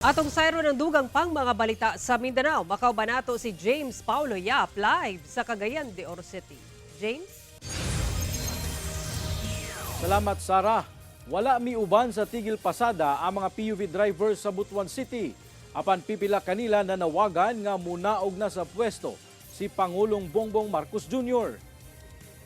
Atong sayro ng dugang pang mga balita sa Mindanao. Makauban nato si James Paulo Yap live sa Cagayan de Oro City. James? Salamat, Sara. Wala miuban sa tigil pasada ang mga PUV drivers sa Butuan City. Apan pipila kanila nanawagan nga munaog na sa pwesto si Pangulong Bongbong Marcos Jr.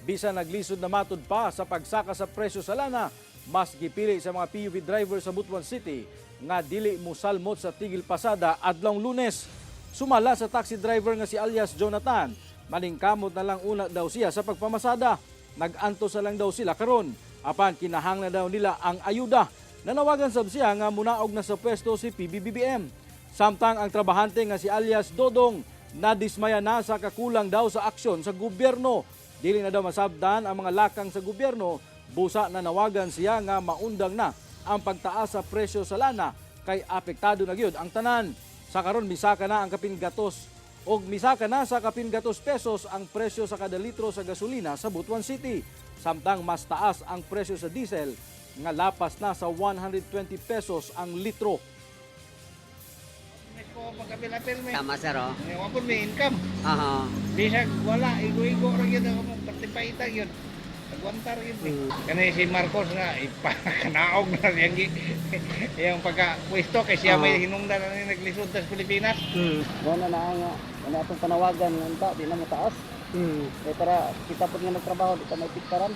Bisan naglisod na matud pa sa pagsaka sa presyo sa lana, mas gipili sa mga PUV driver sa Butuan City nga dili musalmot sa tigil pasada adlong Lunes. Sumala sa taxi driver nga si alias Jonathan, maningkamot na lang una daw siya sa pagpamasada. Nag-antos na lang daw sila karon. Apan kinahanglan daw nila ang ayuda. Nanawagan sab siya nga munaog na sa pwesto si PBBM. Samtang ang trabahante nga si alias Dodong, nadismaya na sa kakulang daw sa aksyon sa gobyerno. Dili na daw masabdan ang mga lakang sa gobyerno, busa nanawagan siya nga maundang na ang pagtaas sa presyo sa lana kay apektado na gyud ang tanan. Sa karon misaka na ang kapin gatos og misaka na sa kapin gatos pesos ang presyo sa kada litro sa gasolina sa Butuan City. Samtang mas taas ang presyo sa diesel nga lapas na sa 120 pesos ang litro. Miss ko pagkapil-apil may. Tama, sir, oh. May wa pud may income. Bisag wala, igo-igo ra gyud ako mo partipay yun. Agwantar yun eh. Kani si Marcos nga ipakanaog na siyang iyang pagka pwesto kay siya may hinungdan na ni naglisod sa Pilipinas. Mao na na nga ano atong panawagan nga unta di na motaas. Kay para kita pud nga nagtrabaho, di ta may piktaran.